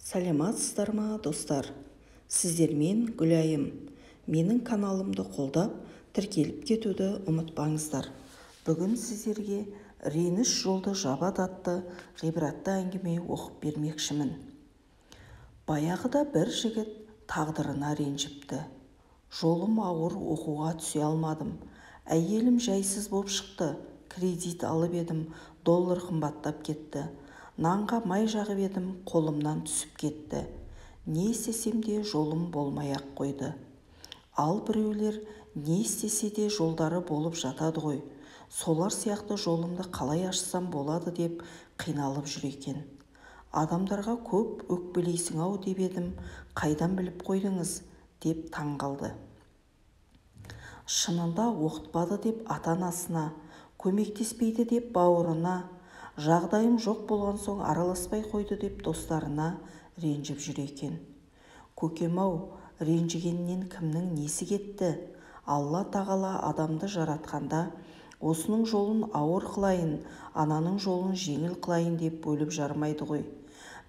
Саламатсыздар ма, достар? Сіздермен Гүлайым. Менің каналымды қолдап, тіркеліп кетуді ұмытпаңыздар. Бүгін сіздерге «Реніш жолды жабады» атты ғибратты әңгіме оқып бермекшімін. Баяғыда бір жігіт тағдырына ренжіпті. Жолым ауыр, оқуға түсе алмадым. Әйелім жайсыз боп шықты. Кредит алып едім, доллар қымбаттап кетті. Нанға май жағып едім, қолымнан түсіп кетті. Не істесем де жолым болмай-ақ қойды. Ал біреулер не істесе де жолдары болып жатады ғой. Солар сияқты жолымды қалай ашсам болады деп қиналып жүр екен. Адамдарға көп өкпелейсің-ау деп едім, қайдан біліп қойдыңыз деп таң қалды. Шынында оқытпады деп ата-анасына, көмектеспейді деп бауырына, жағдайым жоқ болған соң араласпай қойды деп достарына ренжіп жүр екен. Көкем-ау, ренжігеннен кімнің несі кетті? Алла тағала адамды жаратқанда осының жолын ауыр қылайын, ананың жолын жеңіл қылайын деп бөліп жармайды ғой.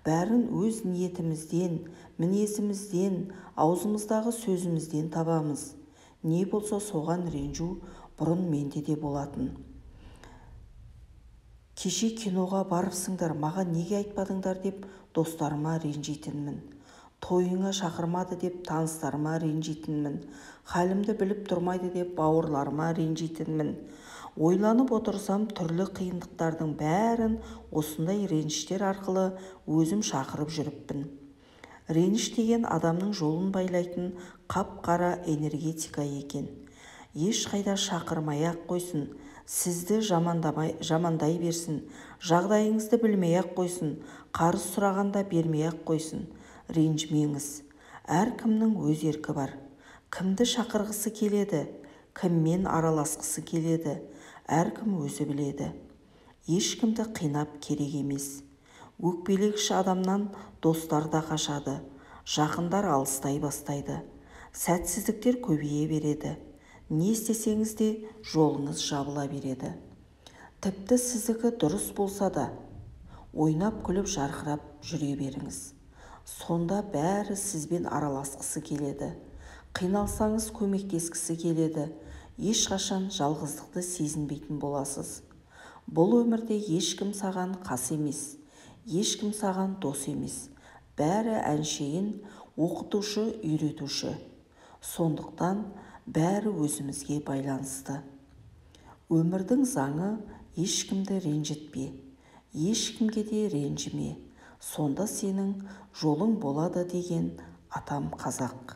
Бәрін өз ниетімізден, мінезімізден, аузымыздағы сөзімізден табамыз. Не болса соған ренжу бұрын менде де болатын. Кеше киноға барыпсыңдар, маған неге айтпадыңдар деп достарыма ренжитінмін. Тойыңа шақырмады деп таныстарыма ренжитінмін. Халімді біліп тұрмайды деп бауырларыма ренжитінмін. Ойланып отырсам, түрлі қиындықтардың бәрін осындай реніштер арқылы өзім шақырып жүріппін. Реніш деген адамның жолын байлайтын қап-қара энергетика екен. Ешқайда шақырмай-ақ қойсын, сізді жамандай берсін, жағдайыңызды білмей-ақ қойсын, қарыз сұрағанда бермей-ақ қойсын, ренжімеңіз. Әркімнің өз еркі бар. Кімді шақырғысы келеді, кіммен араласқысы келеді, әркім өзі біледі. Ешкімді қинап керек емес. Өкпелегіш адамнан достар да қашады, жақындар алыстай бастайды. Сәтсіздіктер көбейе береді. Не істесеңіз де жолыңыз жабыла береді. Тіпті сіздікі дұрыс болса да, ойнап күліп жарқырап жүре беріңіз. Сонда бәрі сізбен араласқысы келеді. Қиналсаңыз көмектескісі келеді. Ешқашан жалғыздықты сезінбейтін боласыз. Бұл өмірде ешкім саған қас емес, ешкім саған дос емес. Бәрі әншейін оқытушы, үйретуші. Сондықтан бәрі өзімізге байланысты. Өмірдің заңы ешкімді ренжітпе, ешкімге де ренжіме. Сонда сенің жолың болады деген атам қазақ.